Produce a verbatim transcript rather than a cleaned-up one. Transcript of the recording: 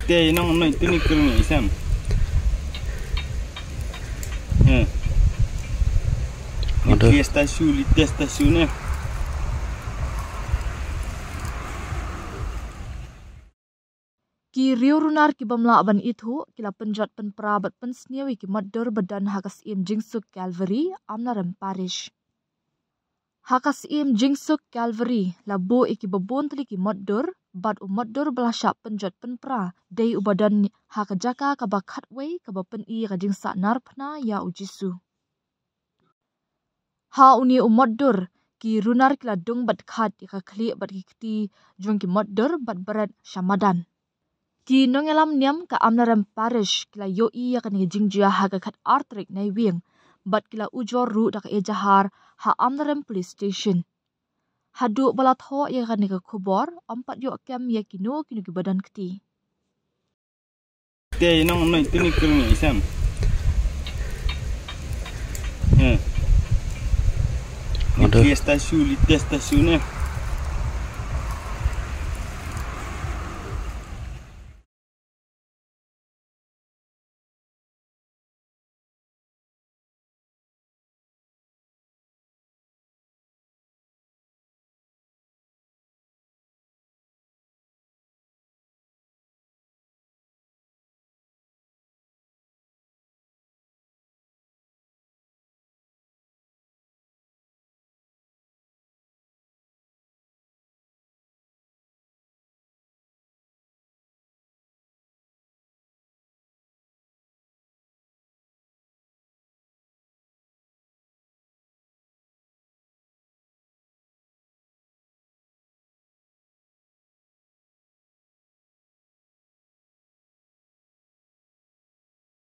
Te nong noi tuni kru ni isam. Hmm. Li testa su, li testa su ne. Ki riewrunar ki bym lah ban ithuh ki la pynjot pynpra bad pynsniew ïa ki motdur ba don ha ka Syiem Jingsuk Calvary, Amlarem Parish. Ha ka Syiem Jingsuk Calvary la buh ïa ki babun tylli ki motdur bad u motdur ba la shah pynjot pynpra dei uba don ha ka jaka kaba khatwei kaba pyni ïa ka jingsah narphna ïa u Jisu. Ha une u motdur ki runar ki la dung bad khat ïa ka khlieh bad ki kti jong ki motdur bad bret sha madan. Ki nongïalam niam ka Amlarem Parish ki la ïohi ïa kane ka jingjia ha ka khatar tarik Naiwieng bad ki la ujor ruh da ka ejahar ha Amlarem Police Station. Haduh ba la thoh ïa kane ka khubor, ym pat ïoh kem ïa kino kino kiba don kti. Te nong noi tuni kru ni isam. Hmm. Li testa su, li testa su ne.